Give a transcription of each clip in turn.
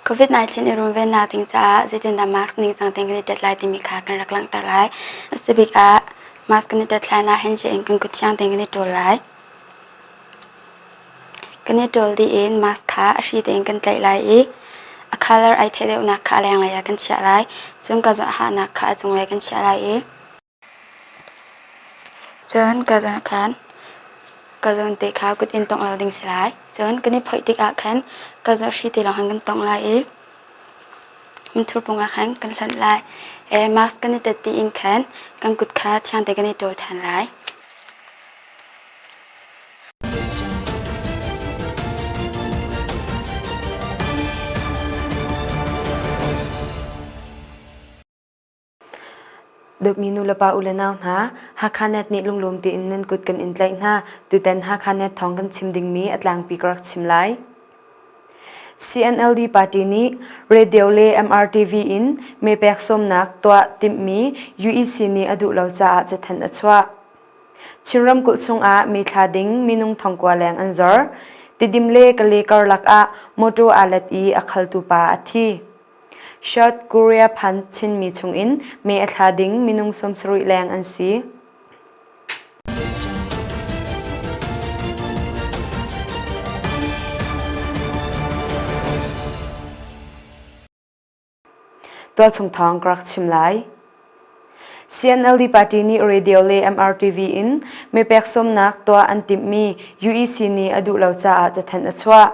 COVID-19 i runvennak ding caah zeitindah mask ningcang tein kan i tet lai timi kha kan rak langhter lai. A si bik ah mask kan i tet hlan ah handshake in kan kut thiang tein kan i ṭawl lai. Kan i ṭawl dih in mask kha a hri tein kan tlaih lai i a colour ai theih deuhnak kha a lenglei ah kan chiah lai. Cun ka hahnak kha a cunglei kan chiah lai i Cun ka zawn khan ka zawn te kha kut in tongh lo ding si lai. Cun kan i phoih tikah khan ka zawn hri te lawng khan kan tongh lai i minthur pung ah khan kan hlonh lai. Mask kan i ṭet dih in khan kan kut kha thiang tein kan i ṭawl ṭhan lai. Dawtmi nulepa u le nau hna, Hakha-Net nih lunglawm tein nan kut kan in tlaih hna. Tutan Hakha-Net thawng kan chim dingmi a tlangpi ka rak chim lai. CNLD party nih radio le MRTV in meepek sawmnak tuah timhmi UEC nih a duh lo caah cathanh a chuah. Chin ramkulh chungah mithla ding minung thongkua leng an zor. Tidim le Kale karlak ah mawṭaw aa let i a khaltu pa a thi. South Korea phan Chinmi chungin me a thla ding minung 70 leng an si. Tualchung thawng ka rak chim lai. CNLD party nih radio le MRTV in mepek sawmnak tuah an timhmi UEC nih a duh lo caah cathanh a chuah.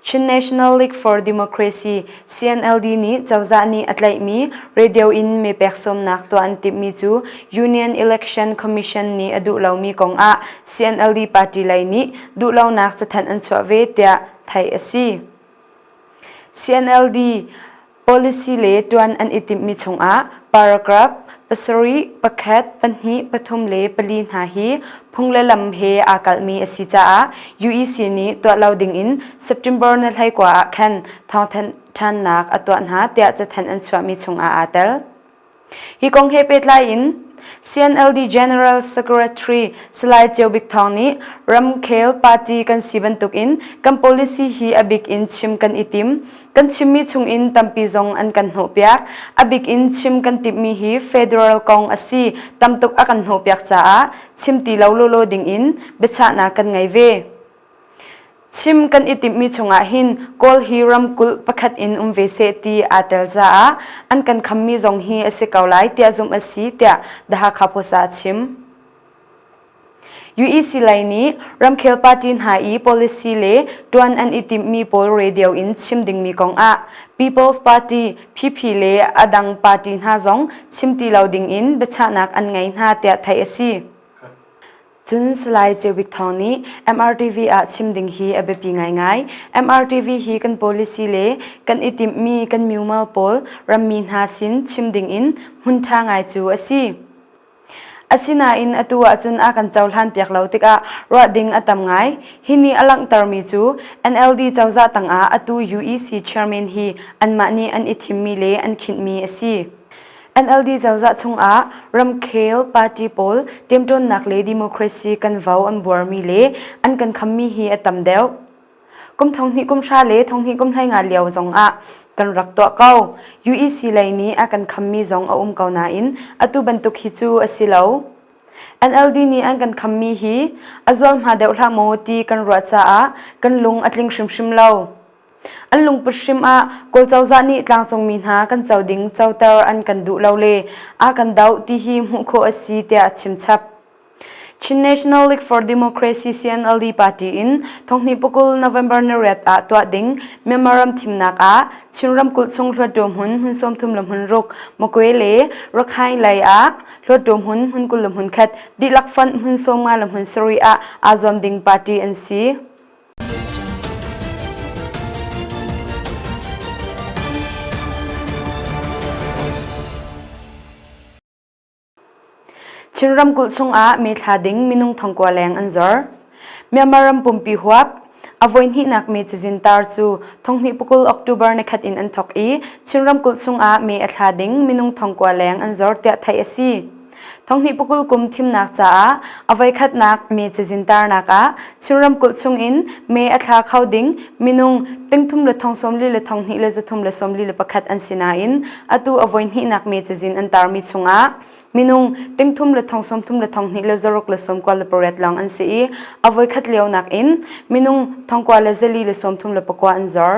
Chin National League for Democracy CNLD nih cozah nih a tlaihmi radio in mepek sawmnak tuah an timhmi cu Union Election Commission nih a duh lomi kong ah CNLD party lei nih duhlonak cathanh an chuah ve tiah theih a si. CNLD Policy le ṭuan an i timhmi chungah paragraph pasarih, pakhat, pahnih, pathum le pali hna hi phung le lam he aa kalhmi a si caah UEC nih tuah lo dingin September ni 19 ah khan thawngthanh ṭhannak a tuah hna tiah cathanh an chuahmi chungah aa tel. Hi kong he pehtlai in CNLD General Secretary Salai Ceu Bik Thawng nih ramkhel party kan si bantukin kan policy hi a bik in chim kan i tim. Kan chimmi chungin tampi zong an kan hnawhpiak. A bik in chim kan timhmi hi federal kong a si. Tamtuk a kan hnawhpiak caah chim ti lo lawlaw dingin biachahnak kan ngei ve. Chim kan i timhmi chungah hin Kawl hi ramkulh pakhat in um ve seh ti aa tel caah an kan khammi zong hi a si ko lai tiah zumh a si tiah The Hakha Post ah a chim. UEC lei nih ramkhel party hna i policy le ṭuan an i timhmi pawl radio in chim dingmi kong ah People's Party, PP le a dang party hna zong chim ti lo ding in biachahnak an ngei hna tiah theih a si. Cun Salai Ceu Bik Thawng nih MRTV ah chim ding hi a biapi ngaingai. MRTV hi kan policy le kan i timhmi kan miumal pawl rammi hna sin chim ding in hmun ṭha ngai cu a si. Asinain atu ahcun a kan cohlan piak lo tikah ruah ding a tam ngai. Hi nih a langhtermi cu NLD cozah tangah atu UEC chairman hi anmah nih an i thimmi le an khinhmi a si. NLD cozah chungah ramkhel party pawl ṭemṭawnnak le democracy kan vo an buarmi le an kan khammi hi a tam deuh. Kum thonghnih kum hra le thonghnih kum 15 lio zongah kan rak tuah ko. UEC lei nih a kan khammi zong a um ko nain atu bantuk hi cu a si lo. NLD nih an kan khammi hi a zualhma deuh hlah maw ti kan ruah caah kan lung a tling hrimhrim lo. An lungput hrim ah Kawl cozah nih tlangcungmi hna kan co ding coter an kan duh lo le a kan doh ti hi hmuh khawh a si tiah a chim chap. Chin National League for Democracy CNLD party in thonghnih pakul November ni riat ah tuah ding Myanmar ram thimnak ah Chin ramkulh chung Hluttaw hmun hmun 30 le hmun ruk Magwe le Rakhine lei ah Hluttaw hmun hmun 20 le hmun khat dihlak fonh hmun 15 le hmun sarih ah aa zuam ding party an si. Chin ramkulh chungah mithla ding minung thongkua leng an zor. Myanmar ram pumpi huap a voihnihnak me cazin tar cu thonghnih pakul October nikhat in an thok i Chin ramkulh chungah me a thla ding minung thongkua leng an zor tiah theih a si. Thonghnih pakul kum thimnak caah a voikhatnak me cazin tarnak ah Chin ramkulh chungin me a thla kho ding minung tingthum le thong 40 le thong hnih le zathum le 41 an si nain atu a voihnihnak me cazin an tarmi chungah minung tingthum le thong 30 le thong hnih le zaruk le sawmkua le pariat lawng an si i a voikhat lio nakin minung thongkua le zali le 34 an zor.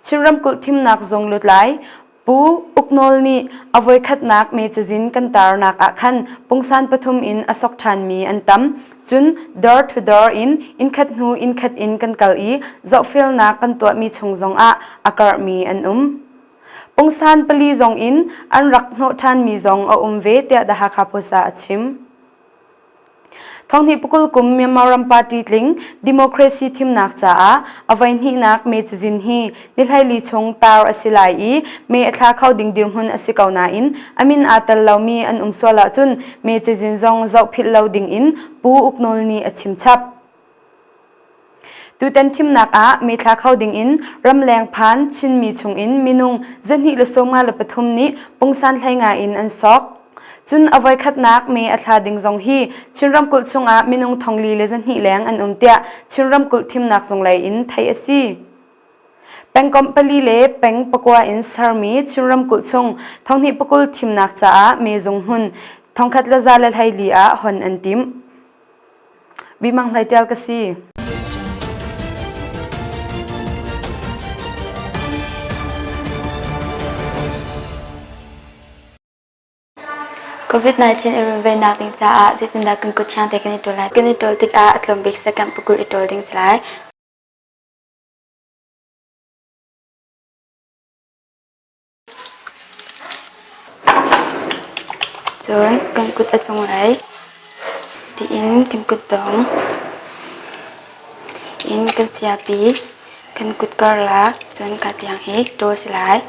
Chin ramkulh thimnak zung lutlai Pu Uk Nawl nih a voikhatnak me cazin kan tarnak ah khan pungsan pathum in a sok ṭhanmi an tam. Cun door to door in innkhat hnu innkhat in kan kal i zohfelnak kan tuahmi chung zongah a karhmi an um. Pungsan pali zong in an rak hnawh ṭhanmi zong a um ve tiah The Hakha Post ah a chim. Thonghnih pakul kum Myanmar ram party tling democracy thimnak caah a voihnihnak me cazin hi ni hleili chung tar a si lai i me a thla kho ding dirhmun a si ko nain a min aa tel lomi an um sual ahcun me cazin zong zohphilh lo ding in Pu Uk Nawl nih a chim chap. Tutan thimnak ah me thla kho ding in ramleng phan Chinmi chungin minung 253 nih pungsan hleinga in an sok. Cun a voikhatnak me a thla ding zong hi Chin ramkulh chungah minung thongli le zahnih leng an um tiah Chin ramkulh thimnak zung lei in theih a si. Pengkomh pali le peng pakua in sermi Chin ramkulh chung thonghnih pakul thimnak caah me zung hmun thongkhat le za le hleili ah hon an timh. Bimang Hlei Ṭial ka si. COVID-19 i runvennak ding caah zeitindah kan kut thiang te kan i ṭawl lai? Kan i ṭawl tikah a tlawm bik second pakul i ṭawl ding si lai. Cun kan kut a cunglei tiin kan kutdong in kan siapi kan kut karlak cun ka tiang hi ṭawl si lai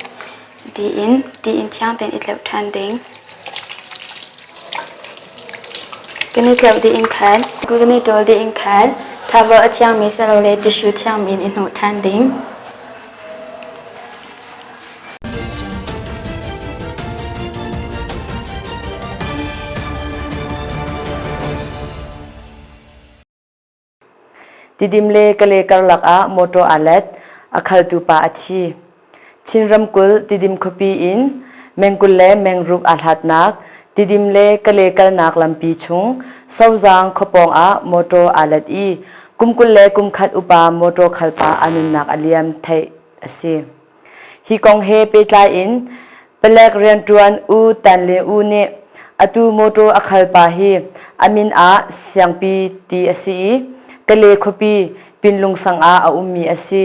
tiin tiin thiang tein i tleuh ṭhan ding. Kan i tleuh dih in khan kan i ṭawl dih in khan towel a thiangmi silole tissue thiangmi in i hnawh ṭhan ding. Tidim le Kale karlak ah motor aa let, a khaltu pa a thi. Chin ramkulh Tidim khuapi in meng 20 le meng ruk aa hlatnak Tidim le Kale kalnak lampi chung Sozang khuapawng ah motor aa let i kum 20 le kum khat upa motor khalpa a nunnak a liam theih a si. Hi kong he pehtlai in palek rianṭuan U Tan Le U nih atu motor a khal pa hi a min ah Siangpi ti a si i Kale khuapi Pinlung sang ah a ummi a si.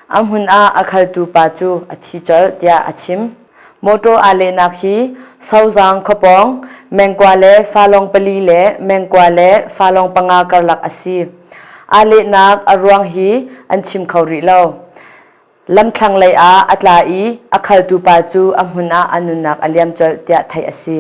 A hmun ah a khaltu pa cu a thi colh tiah a chim. Motor aa lehnak hi Sozang khuapawng mengkua le falong pali le mengkua le falong panga karlak a si. Aa lehnak a ruang hi an chim kho rih lo. Lamthlang lei ah a tla i a khaltu pa cu a hmun ah a nunnak a liam colh tiah theih a si.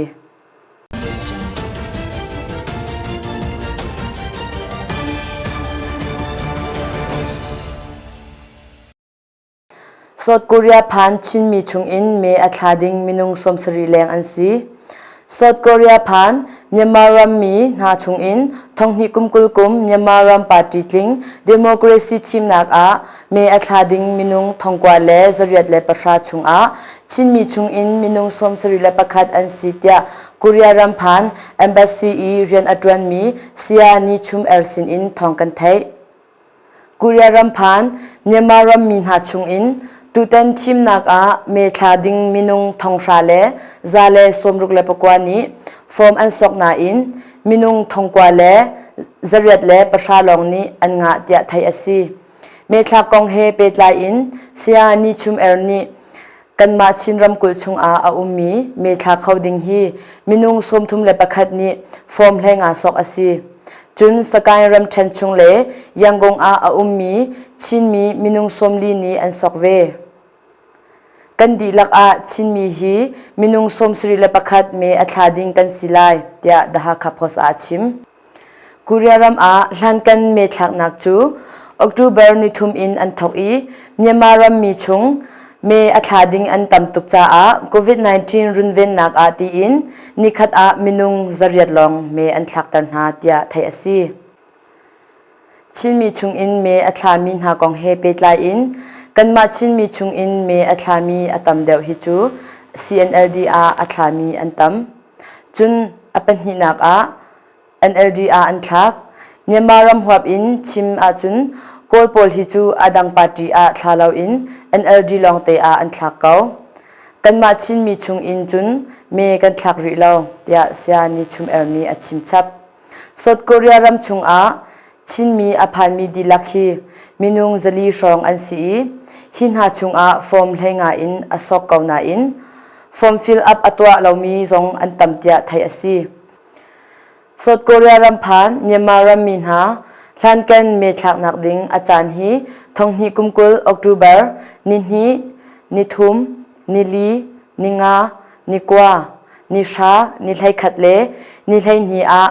South Korea phan Chinmi chungin me a thla ding minung 70 leng an si. South Korea phan Myanmar rammi hna chungin thonghnih kum 20 kum Myanmar ram party tling democracy thimnak ah me a thla ding minung thongkua le 810 chungah Chinmi chungin minung 71 an si tiah Korea ram phan embassy i rian a ṭuanmi Saya Ni Chum Er sin in thawng kan theih. Korea ram phan Myanmar rammi hna chungin tutan thimnak ah me thla ding minung thonghra le za le 64 nih form an sok nain minung thongkua le 810 lawng nih an ngah tiah theih a si. Methlak kong he pehtlai in Saya Ni Chum Er nih kanmah Chin ramkulh chungah a ummi methla kho ding hi minung 31 nih form 15 sok a si. Cun Sagaing ramṭhen chung le Yangon ah a ummi Chinmi minung 40 nih an sok ve. Kan dihlak ah Chinmi hi minung 71 me a thla ding kan si lai, tiah The Hakha Post ah a chim. Korea ram ah hlankan methlaknak cu October nithum in an thawk i Myanmar rammi chung Mee a thla ding an tam tuk caah COVID-19 runvennak ah tiin nikhat ah minung 800 lawng mee an thlakter hna tiah theih a si. Chinmi chungin mee a thlami hna kong he pehtlai in kanmah Chinmi chungin mee a thlami a tam deuh hi cu CNLD ah a thlami an tam. Cun a pahnihnak ah NLD ah an thlak. Myanmar ram huap in chim ahcun Kawl pawl hi cu a dang party ah thla loin NLD lawngte ah an thlak ko. Kanmah Chinmi chung in cun me kan thlak rih lo, tiah Saya Ni Chum Er nih a chim chap. South Korea ram chungah Chinmi a phanmi dihlak hi minung 400 hrawng an si i hi hna chungah form 15 in a sok ko nain form fill up a tuah lomi zong an tam tiah theih a si. South Korea ram phan Myanmar rammi hna hlankan me thlaknak ding a caan hi thonghnih kum 20 October nihnih, nithum, nili, ninga, nikua, nihra, ni 11 le ni 12 ah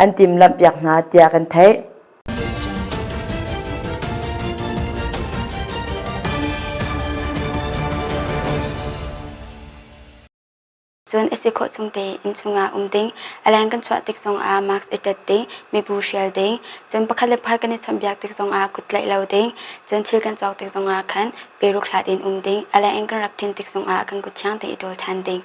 an timhlamhpiak hna tiah kan theih. Cun a si khawh chung tein innchung ah um ding, a leng kan chuah tik zongah mask i ṭet ding, mibu hrial ding, cun pakhat le pakhat kan i chawnhbiak tik zongah kut tlaih lo ding, cun thil kan cawk tik zongah khan peruk hlat in um ding, a leng in kan rak ṭin tik zongah kan kut thiang tein i ṭawl ṭhan ding.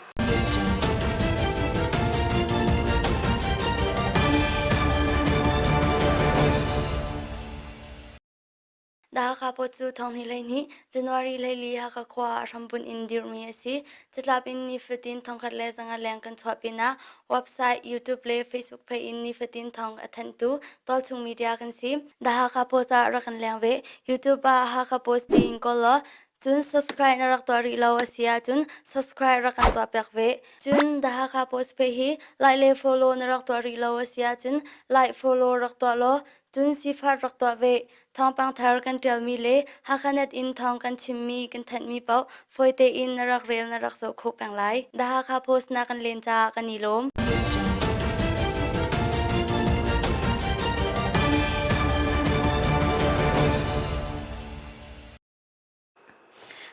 Hakha Pawt cu thonghnih 12 January 14 Hakha khua ah hrambunh in dirhmi a si. Catlap in nifatin 1500 leng kan chuah pinah website, YouTube le Facebook page in nifatin thawng a thanhtu tualchung media kan si. The Hakha Post ah rak kan leng ve. YouTube ah Hakha Post tiin kawl law cun subscribe na rak tuah rih lo a si ahcun subscribe rak kan tuah piak ve. Cun The Hakha Post page hi like le follow na rak tuah rih lo a si ahcun like follow rak tuah law cun sifat rak tuah ve. Thawngpang thar kan ṭialmi le Hakhanet in thawng kan chimmi kan thanhmi paoh fawi tein na rak rel na rak zoh khawh peng lai. The Hakha Post na kan len caah kan i lawm.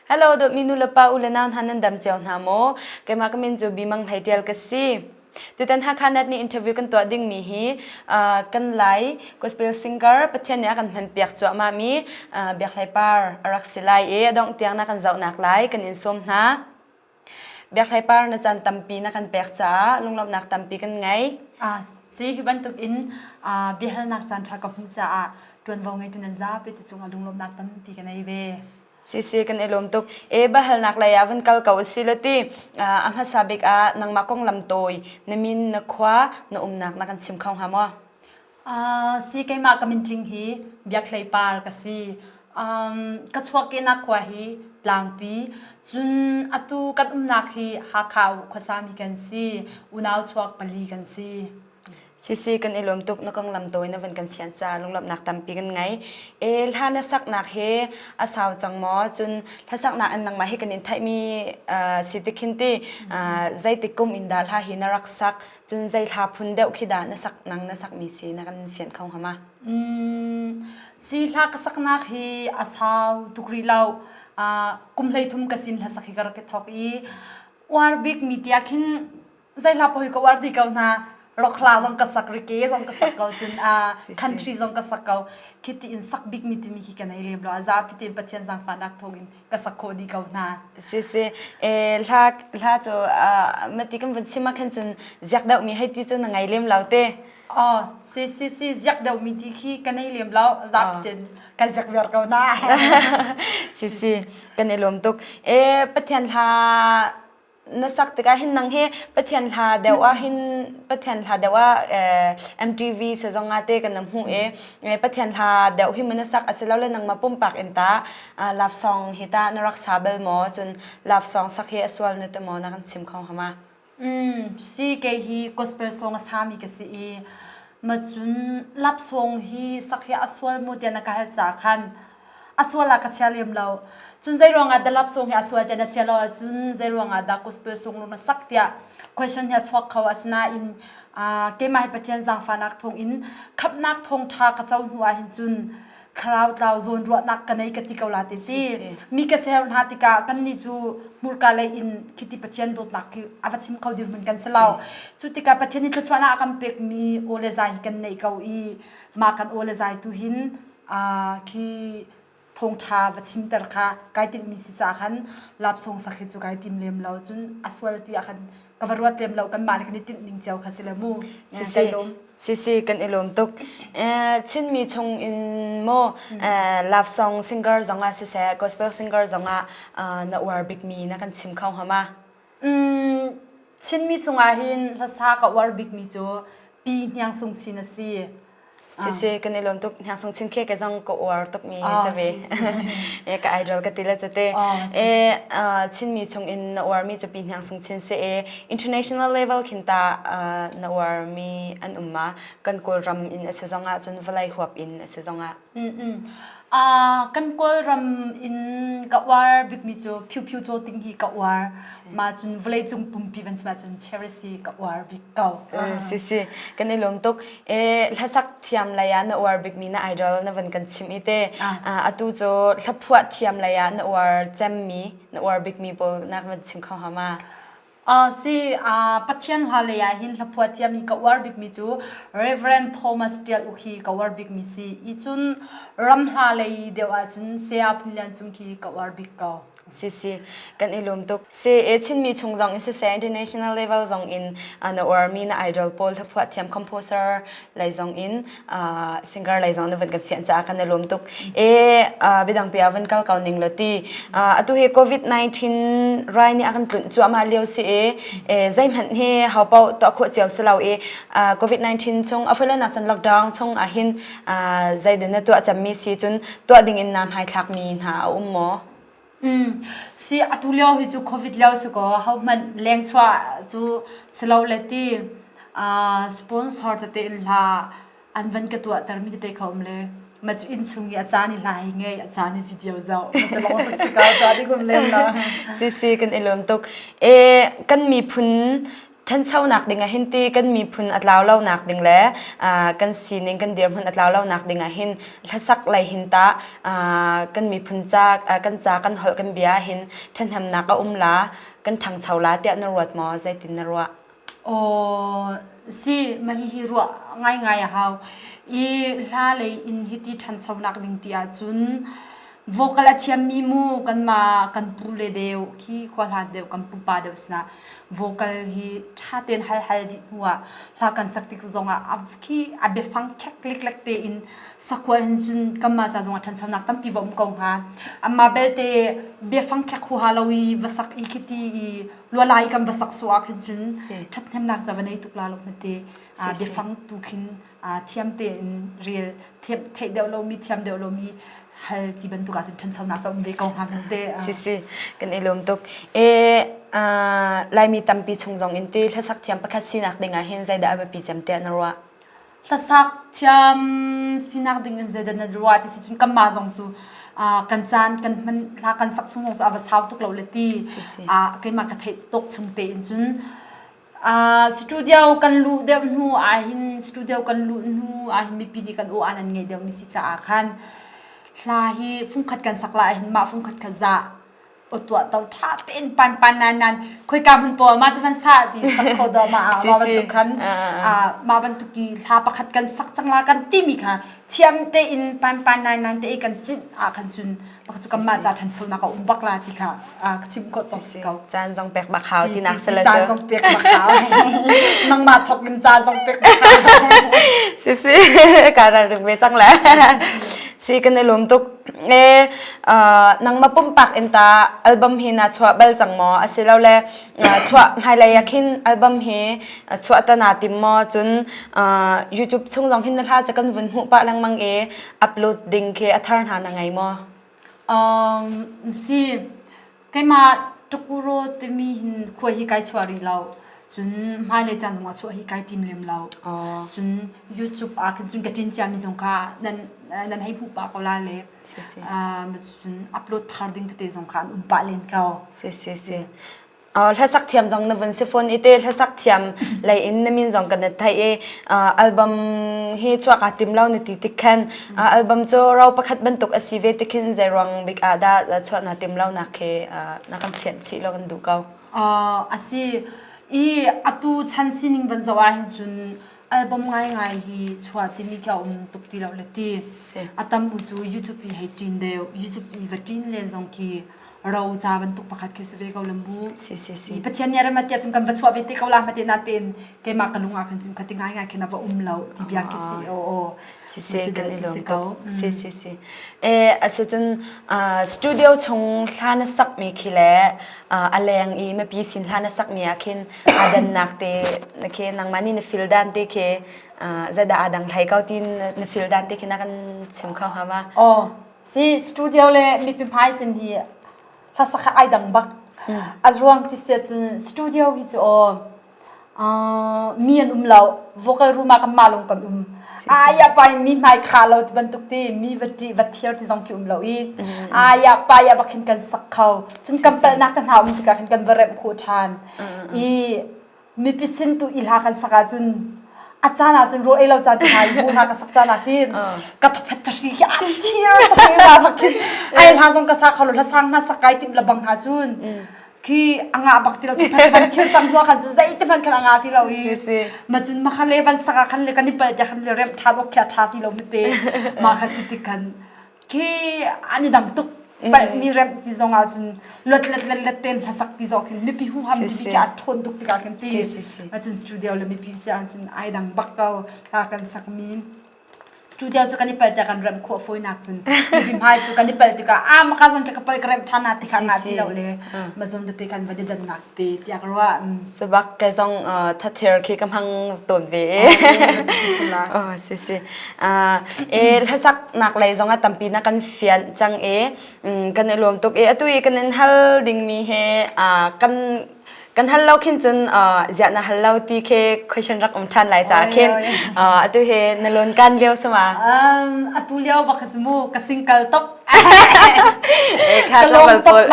Hello dawtmi nulepa u le nau hna nan dam cio hna maw? Keimah ka min cu Bimang Hlei Ṭial ka si. Tutan Hakha Net nih interview kan tuah dingmi hi kan Lai gospel singer Pathian nih a kan hmanpiak cuahmahmi Biak Hlei Par a rak si lai i a dongh tiang na kan zohnak lai kan in sawm hna. Biak Hlei Par na caan tampi na kan pek caah lunglawmhnak tampi kan ngei. Si hi bantuk in biahalnak caan ṭha ka hmuh caah ṭuanvo ngeitu nan zapi te cungah lunglawmhnak tampi ka nei ve. Sisi kan i lawm tuk. E bahalnak lei ah van kal ko si le ti a hmasa bik ah nangmah konglam tawi na min na khua na umnak na kan chim kho hnga maw? Si keimah ka min tling hi Biak Hlei Par ka si. Ka chuahkehnak khua hi Tlangpi. Cun atu kan umnak hi Hakha khuasami kan si. Unau chuak pali kan si. Sisi kan i lawm tuk na konglam tawi na van kan fian ca lunglawmhnak tampi kan ngei. E hla na saknak hi a sau cang maw? Cun hlasaknak in nangmah hi kan in theihmi si ti khin ti zeitik kum in dah hla hi na rak sak? Cun zei hla phun deuh khi dah na sak nang na sakmi si na kan fian kho hnga ma? Si hla ka saknak hi a sau tuk rih lo. Kum 13 ka sin hlasak hi ka rak i thawk i uar bik mi tiah khin zei hla paoh hi ka uar dih ko hna rock hla zong ka sak reggae zong ka sak ko cun country zong ka sak ko khi ti in sak bik mi timi khi ka nei lem lo a zapi tein Pathian zaangfahnak thawng in ka sak khawh dih ko hna si si e hla hla cu mati kan vun chim ah khan cun ziak deuh mi hei ti cu na ngai lem lo te Oh, si si si ziak deuh mi ti khi ka nei lem lo zapi tein kan ziak viar ko na si si kan i lawm tuk e Pathian hla na sak tikah hin nang hi Pathian hla deuh ah hin Pathian hla deuh ah MTV sezong ah te kan na hmuh i Pathian hla deuh hi na sak asilole nangmah pumpak in ta love song hi ta na rak sa bal maw cun love song sak hi a sual na ti maw na kan chim kho hama Si kei hi gospel song a sami ka si i ma cun love song hi sak hi a sual mu tiah na ka hal ca khan a sual ah ka chia lem lo. Cun zei ruangah dah love song hi a sual tiah na chia lo ahcun zei ruangah dah gospel song lung na sak tiah question hi a chuak kho. Asinain keimah hi Pathian zaangfahnak thawngin khamhnak thawngṭha ka co hnu ah hin cun. Thlarau tlau zawn ruahnak ka nei ka ti ko la te si. Mi ka ser hna tikah kan nih cu hmurka lei in khiti Pathian dawtnak khi a va chim kho dirhmun kan si lo. Cu tikah Pathian nih thluachuahnak a kan pekmi aw le zai hi kan neih ko i mah kan aw le zai tu hin khi thawngṭha va chimter kha kai tinhmi si caah khan lapsong sak hi cu kai tim lem lo cun a sual ti ah khan ka va ruat lem lo kanmah nih kan i tinh ning cio kha si le mu kai lawm Si si kan i lawm tuk. Chinmi chung in maw love song singer zong ah siseh gospel singer zong ah na uar bikmi na kan chim kho hnga ma? Chinmi chungah hin hlasa ka uar bikmi cu Pi Hniang Sung Chin a si. Sisi kan i lawm tuk Hniang Sung Chin khi ka zong ka uar tuk mi si ve. E ka idol ka ti le tete. E Chinmi chung in na uar mi cu Pi Hniang Sung Chin si e international level khin ta na uar mi an um ma kan Kawlram in a si zong ah cun vawlei huap in a si zong ah. Kan Kawlram in ka uar bikmi cu Phyu Phyu Chaw Ting hi ka uar. Mah cun vawleicung pumpi van chim ahcun Cherish hi ka uar bik ko. Si si, kan i lawm tuk. Hlasak thiam lei ah na uar bikmi na idol na van kan chim i te. Atu cu hlaphuah thiam lei ah na uar cemmi, na uar bikmi pawl na van chim kho hnga ma? Si, Pathian hla lei ah hin hlaphuah thiam i ka uar bikmi cu Reverend Thomas Tial Uk hi ka uar bikmi si. I cun ram hla lei deuh ahcun Saya Phun Lian Cung khi ka uar bik ko. Si si, kan i lawm tuk. Si, e Chinmi chung zong in siseh international level zong in na uarmi na idol pawl hlaphuah thiam composer lei zong in singer lei zong na van kan fian caah kan i lawm tuk. E biadang pi ah van kal ko ning law ti. Atu hi COVID-19 rai nih a kan tlunh cuahmah lio si i zeihmanh hi ho paoh tuah khawh cio si lo i COVID-19 chung a fulenak cun lockdown chung ah hin zeidah na tuah cemmi si cun tuah ding in naa hmaithlakmi hna a um maw? Si atu lio hi cu COVID lio si kaw hohmanh leng chuah cu si lo le ti sponsor tete in hla an van ka tuahter mi tete kha um le ma cu inn chung i a caan i hla hi ngei a caan i video zoh ma cu lawng si ka tuah ding um lem lo. Si si kan i lawm tuk. E kan miphun ṭhanchonak ding ah hin ti kan miphun a tlau lonak ding le kan sining kan dirhmun a tlau lonak ding ah hin hlasak lei hin tah kan miphun ca kan ca kan holh kan bia hin ṭhahnemnak a um la kan ṭhangcho la tiah na ruat maw zeitin na ruah? Aw si mah hihi ruah ngaingai a hau. I hla lei in hiti ṭhanchonak ding ti ahcun vocal a thiammi mu kanmah kan pu le deuh khi khua hlan deuh kan pupa deuh sinah vocal hi ṭha tein hal hal dih hnu ah hla kan sak tik zongah a khi a biafang khek leklek tein sakhua hin cun kanmah ca zongah ṭhanchonak tampi va um ko hnga. Amah belte biafang khek huaha lo i va sak i khiti i lualai kan va sak suah khin cun ṭhathnemnak ca va nei tuk la lo mate biafang tu khin thiam tein rel theih deuh lomi thiam deuh lomi hal ti bantuk ahcun ṭhanchonak ca um ve ko hnga te si si kan i lawm tuk e laimi tampi chung zong in ti hlasak thiam pakhat sinak ding ah hin zeidah a biapi cem tiah na ruah Hlasak thiam sinak ding in zeidah na ruah ti si cun kanmah zong cu kan caan kan hman hla kan sak chung zong cu a va sau tuk lo le ti keimah ka theih tuk chung tein cun studio kan luh deuh hnu ahhin studio kan luh hnu ahhin mipi nih kan aw an an ngei deuh mi si caah khan hla hi fungkhat kan sak la ahhin mah fungkhat kha zah tuah to tha tein pan pan nan nan khoika hmun pawl ma cu van sa ti sak kho do ma ma bantuk khan ma bantuk ki hla pakhat kan sak cang la kan ti mi kha thiam te in pan pan nan nan te kan cin a khan cun bak cu kan ma ca than chona ka um bak la ti kha chim ko to ko caan zong pek bak hau ti nak sala caan zong pek bak hau nangmah thok in ca zong pek bak hau si si ka ra ring ve cang la si kan i lawm tuk E, nangmah pumpak in ta album hi na chuah bal cang maw? Asilole chuah hmailei ah khin album hi chuah ta naa tim maw? Cun YouTube chung zong hin na hla cu kan vun hmuh pah lengmang i upload ding khi a thar hna na ngei maw? Um, si, Keimah Tukuro timi hin khua hi kai chuah rih lo. Cun hmailei caan zongah chuah hi kai tim lem lo. Cun YouTube ah khin cun ka ṭin ciami zong kha nan nan hei hmuh pah ko la le cun upload thar ding tete zong kha an um pah len ko. Si si si. Hlasak thiam zong na vun si fawn i te hlasak thiam lei in na min zong kan theih i album hi chuah kaa tim lo na ti tik khan album cu ro pakhat bantuk a si ve ti khin zei ruang bik ah dah chuah na tim lo nak khi na kan fianh chih lo kan duh ko. A si i atu chan sining van zoh ah hin cun album ngaingai hi chuah timi khi a um tuk ti lo le ti. A tam u cu YouTube hi hei ṭin deuh. YouTube i va ṭin len zong khi ro ca bantuk pakhat khi si ve ko lam bu. Si si si. Pathian nih rem tia cun kan va chuah ve te ko la mate na tein keimah ka lung ah khan cun khati ngaingai khin a va um lo ti bia khi si o o. Si si kan i lawm tuk. Si si si. Eh asicun studio chung hla na sak mi khi le a leng i mipi sin hla na sak mi ah khin aa dannak te na khi nangmah nih na feel dan te khi zeidah aa dang hlei ko ti na feel dan te khi na kan chim kho hnga ma? Oh, si studio le mipi hmai sin hi hlasak ai dang bak. A ruang ti sia cun studio hi cu aw mi an um lo vocal room ah kan mah lung kan um aya pai mi hmai kha lo ti bantuk ti mi va ṭih va thiar ti zong khi um lo i aya pai ah bak hin kan sak kho cun kan palhnak te hna um tikah khin kan va remh khawh ṭhan i mipi sin tu i hla kan sak ahcun a caan ahcun rawl ei lo caan te hna i bu hla ka sak caan ah khin ka thaphet thahri khi an thir tuk i hla bak khin ai hla zong ka sa kho lo hla sang hna sak kai timh la bang hna cun khi a ngah bak ti lo ti van thil cang hnu khan cun zei te hmanh khan a ngah ti lo i ma cun ma kha le van sak ah khan le kan i pal te khan le rem tha bok khi a tha ti lo mi te ma kha si ti khan khi an i dang tuk palh mi rem ti zong ah cun lot let let let ten hlasak ti zong khin mipi hu ham ti ki a thon tuk tikah khin ti ma cun studio le mipi si an cun ai dang bak ko hla kan sak mi Studio cu kan i palh tiah kan remh khawh fawinak cun mipi hmai cu kan i palh tikah ah maka zon ka palh ka remh ṭhan na ti kha nga ti lo le ma zon tete kan va dannak te tiah ka ruah. Sabak ke zong thather khi ka hmang tawn ve e. Oh si si. E hlasak nak lei zong a tampi na kan fian cang e kan i lawm tuk e atu i kan in hal dingmi he kan kan hal lo khin cun ziah na hal lo ti khi question rak um ṭhan lai caah khin atu he na lawn kan lio sama atu lio bak cu mu ka single top kha tlangval pawl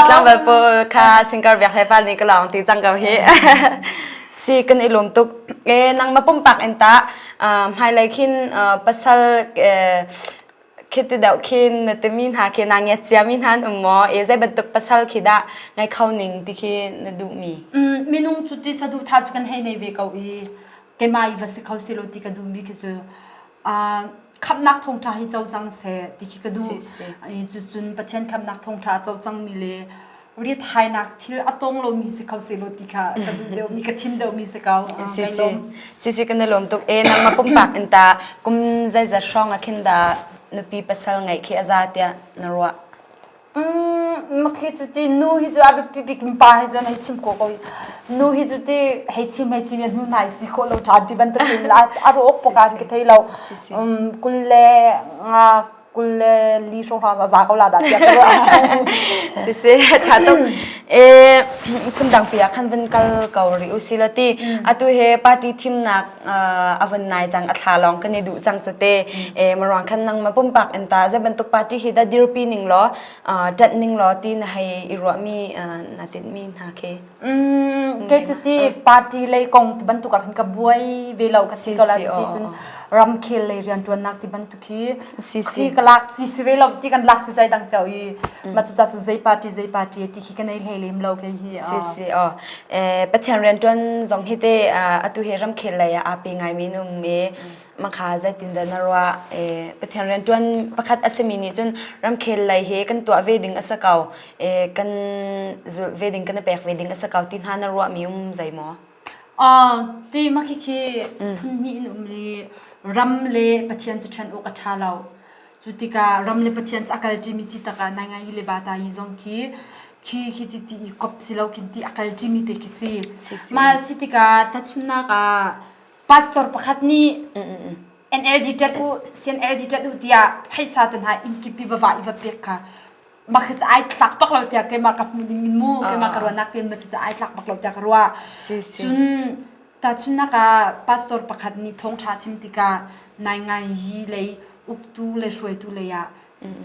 tlangval pawl kha single biak he fal nih ka lawng ti cang ko hi si kan i lawm tuk e nang ma pumpak in ta hmailei khin pasal Khi ti deuh khin na timi hna khi naa ngiat ciami hna an um maw? E zei bantuk pasal khi dah ngai kho ning ti khi na duhmi? Minung cu ti saduhthah cu kan hei nei ve ko i keimah i va si kho silo ti ka duhmi khi cu khamhnak thawngṭha hi co cang seh ti khi ka duh. Cucun Pathian khamhnak thawngṭha a co cangmi le riat hainak thil a tong lomi si kho selaw ti kha ka duh deuhmi ka thim deuhmi si ko. Si si si si kan i lawm tuk e nangmah pumpak in ta kum zeizat hrawng ah khin dah nupi pasal ngeih khi a za tiah na ruah? Makhi cu ti nu hi cu a biapi bik pa hi cu hei chim ko ko nu hi cu ti hei chim hei chim hnu hna si khawh lo ṭhan ti bantuk in a rawk pokan ka thei lo kul le nga 24 hrawnghrang a za ko la dah tiah ka ruah. Sisi ṭha tuk. E phundang pi ah khan van kal ko rih u si la ti. Atu he party thimnak a vun nai cang a thla lawng kan i duh cang cate. E maruang khan nang ma pumpak in ta zei bantuk party hi da dirpi ning law ṭanh ning law ti na hei i ruahmi na tinhmi hna khi. Kei cu ti party lei kong ti bantuk ah khin ka buai ve lo ka si ko la ti cun ramkhel lei rianṭuannak ti bantuk hi khi ka lak ci si ve lo ti kan lak ti zai dang cio i ma cu ca cu zei party zei party ti khi ka nei hlei lem lo kei hi si si o Pathian rianṭuan zong hi te atu hi ramkhel lei ah aa pe ngai mi num i Makha zeitindah na ruah? E, Pathian rianṭuan pakhat a simi nih cun ramkhel lei hi kan tuah ve ding a si ko. E, kan zulh ve ding, kan i pek ve ding a si ko ti hna na ruahmi um zei maw? Ti ma khi phun hnih in um i ram le Pathian cu ṭhen awk a ṭha lo. Cu tikah ram le Pathian cu a kal ṭimi si takah nai ngai le bata yi zong khi khi khi ti ti i kop si lo khin ti a kal ṭimi te khi si. Mah si tikah tachunnak ah Pastor pakhat nih NLD ṭat u, CNLD ṭat u tiah phaisa te hna inn kip i va va i va pek kha mah khi ai tlak bak lo tiah keimah ka hmuh ning in mu keimah ka ruahnak tein mah cu ai tlak bak lo tiah ka ruah. Cun tahchunhnak ah pastor pakhat nih thawngṭha chim tikah nai ngai yi lei uktu le hruaitu lei ah.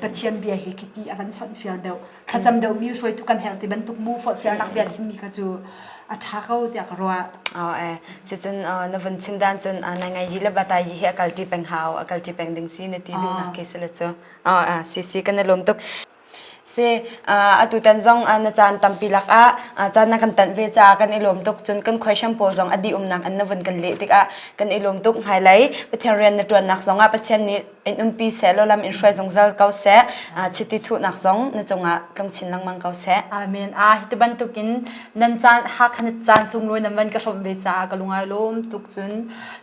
Pathian bia hi khiti a kan fonhfiar deuh. Thlacam deuh mi hruaitu kan herh ti bantuk mu forhfiarnak bia chimmi kha cu a ṭha ko tiah ka ruah. Oh eh sicun na vun chim dan cun nai ngai yi le bata yi hi a kalṭi peng hau a kalṭi peng ding si na ti duhnak ke sile cu. Oh si si kan i lawm tuk. Si atutan zong na caan tampi lakah caan na kan tanh ve caah kan i lawm tuk. Cun kan question pawl zong a dih umnak an na vun kan leh tikah kan i lawm tuk. Hmailei Pathian rian na ṭuannak zongah Pathian nih in umpi seh law lam in hruai zungzal ko seh. Chiti thuhnak zong na cungah tlung chin lengmang ko seh. Amen. Ah hi ti bantukin nan caan Hakha na caan sunglawi nan van ka hrawmh ve caah ka lungai lawm tuk cun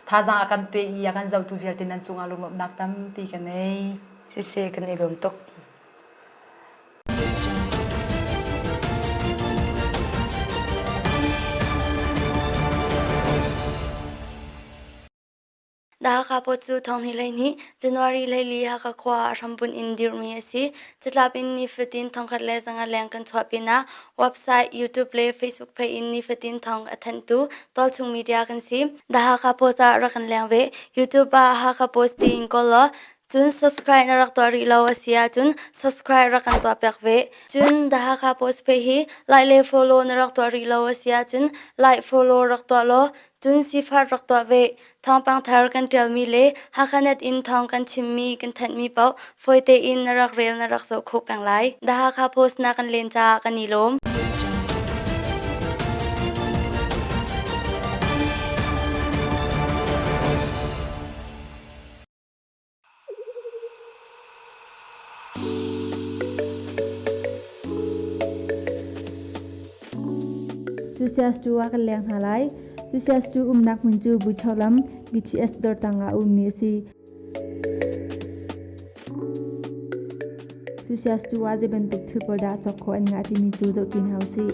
thazaang a kan pe i a kan zohtu vialte nan cungah lunglawmhnak tampi ka nei. Sisi kan i lawm tuk. Hakha Pawt cu thonghnih 12 January 14 Hakha khua ah hrambunh in dirhmi a si. Catlap in nifatin 1500 leng kan chuah pinah website, YouTube le Facebook page in nifatin thawng a thanhtu tualchung media kan si. The Hakha Post ah rak kan leng ve. YouTube ah Hakha Post tiin kawl law Cun subscribe na rak tuah rih lo a si ahcun subscribe rak kan tuah piak ve. Cun The Hakha Post page hi like le follow na rak tuah rih lo a si ahcun like follow rak tuah law cun sifat rak tuah ve. Thawngpang thar kan ṭialmi le Hakhanet in thawng kan chimmi kan thanhmi paoh fawi tein na rak rel na rak zoh khawh peng lai. The Hakha Post na kan len caah kan i lawm. Cusias cu ah kan leng hna lai. Cusias cu umnak hmun cu Bucho lam BTS dawr tangah a ummi a si. Cusias cu ah zei bantuk thil pawl dah cawk khawh an ngah timi cu zohṭi hna usih.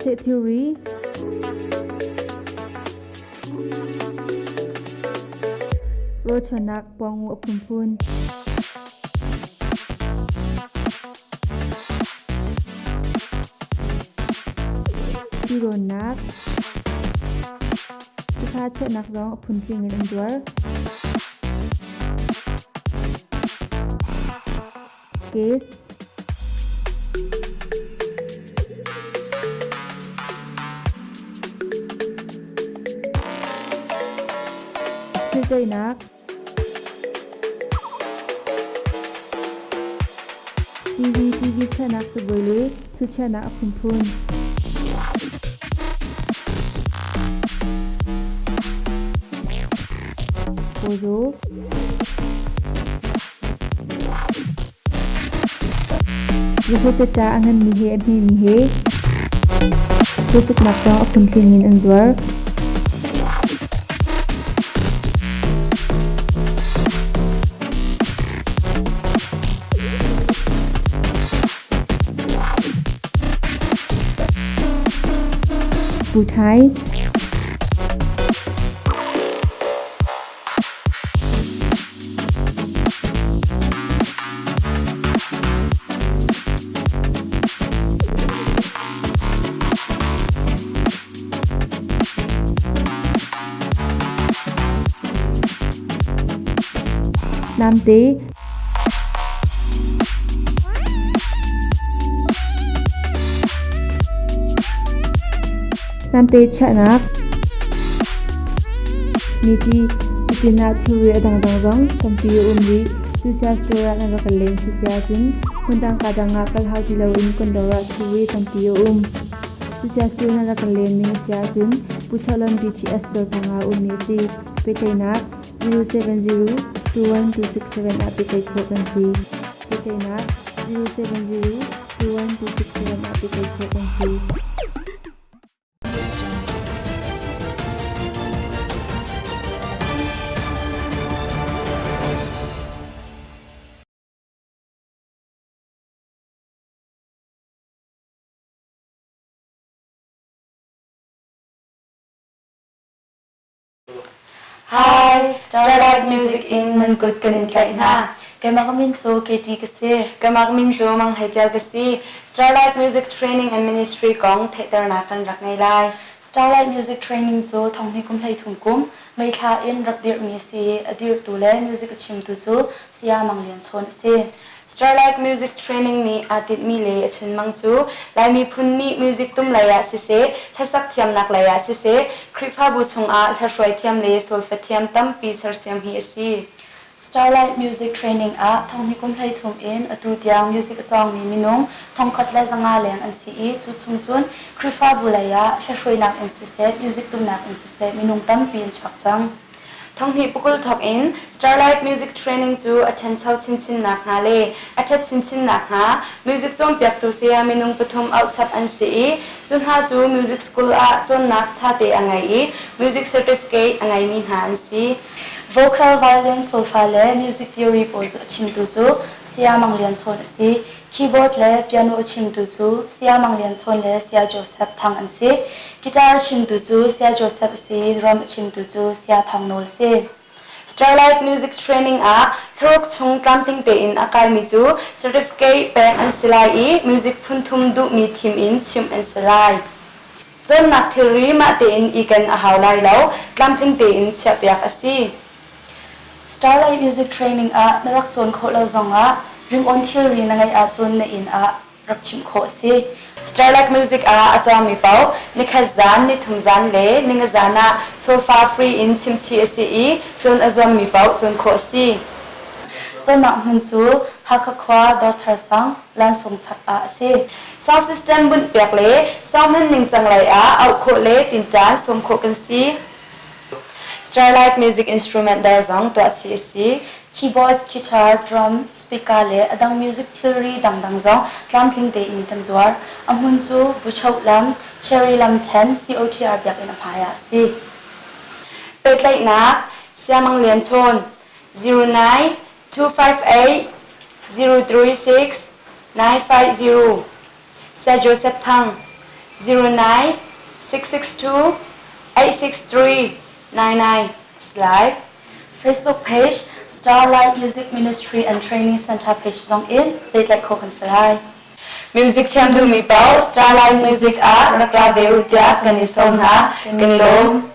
Seh thilri Rawlchuannak puangu a phunphun. Tirawnnak Sitha chiahnak zong a phuntling in an zuar. Case Thiltoihnak TV TV chiahnak cabuai le thil chiahnak a phunphun. Pawzaw Zahleteta a nganmi he a hmemi he Zeitluknak zong a phuntling in an zuar. Puthai Namte Namte chiahnak Miti cutin ah thilri a dangdang zong tampi a um rih. Cucaah store ah nan rak kal len si ahcun hmundang ka dang ah kal hau ti loin kan dawr ah thilri tampi a um. Cucaah store nan rak kal len ning a si ahcun Puchalam BTS dawr pangah a ummi a si. Pehtlaihnak 070 21267 ah pehtlaih khawh kan si. Pehtlaihnak 070 21267 ah pehtlaih khawh kan si. Hi, Starlight Music in nan kut kan in tlaih hna. Keimah ka min cu Katie ka si. Keimah ka min cu Mang Hlei Tial ka si. Starlight Music Training and Ministry kong theihternak kan rak ngei lai. Starlight Music Training cu thonghnih kum 13 kum May thla in rak dirhmi a si i a dirhtu le music a chimtu cu Saya Mang Lian Chawn a si. Starlight Music Training nih aa tinhmi le a chunmang cu Lai miphun nih music tum lei ah siseh, hlasak thiamnak lei ah siseh, Khrihfabu chungah hlahruai thiam le solfa thiam tampi sersiam hi a si. Starlight Music Training ah thonghnih kum 13 in atu tiang music a cawngmi minung 1500 leng an si i cu chung cun Khrihfabu lei ah hlahruainak in siseh, music tumnak in siseh minung tampi an chuak cang. Thonghnih pakul thawk in Starlight Music Training cu a ṭhancho chinchin nakhnga le a ṭhat chinchin nakhnga music cawnpiaktu saya minung pathum auhchap an si i cu hna cu music school ah cawnnak ṭhate a ngei i music certificate a ngeimi hna an si. Vocal, violin, solfa le music theory pawl a chimtu cu Saya Mang Lian Chawn a si. Keyboard le piano a chimtu cu Saya Mang Lian Chawn le Saya Joseph Thang an si. Guitar a chimtu cu Saya Joseph a si. Drum a chimtu cu Saya Thang Nawl a si. Starlight Music Training ah thlaruk chung tlamtling tein a kaimi cu certificate pek an si lai i music phunthum duhmi thim in chimh an si lai. Cawnnak thilri mah tein i ken a hau lai lo, tlamtling tein chiahpiak a si. Starlight Music Training ah na rak cawn khawh lo zongah ringawn thilri na ngeih ahcun na inn ah rak chimh khawh a si. Starlight Music ah a cawngmi paoh nikhat zan, nithum zan le ninga zan ah solfa free in chimchih a si i cawn a zuammi paoh cawn khawh a si. Cawnnak hmun cu Hakha khua Dawrthar sang, Lansung chak ah a si. Sound system bunhpiak le sound hman ningcang lei ah auh khawh le tinṭan sawm khawh kan si. Starlight Music Instrument dar zong tuah chih a si. Keyboard, guitar, drum, speaker le a dang music thilri dangdang zong tlamtling tein kan zuar. A hmun cu Buchoh lam, Cherry lam ṭhen, COTR biakinn a hmai ah a si. Pehtlaihnak Siamang Lian Chawn 09 258 036 950 Sir Joseph Thang 09 662 863 99 Slide Facebook page Starlight Music Ministry and Training Center page zong in pehtlaih khawh kan si lai. Music thiam duhmi paoh Starlight Music ah rak ra ve u tiah kan i sawm hna. Kan i lawm.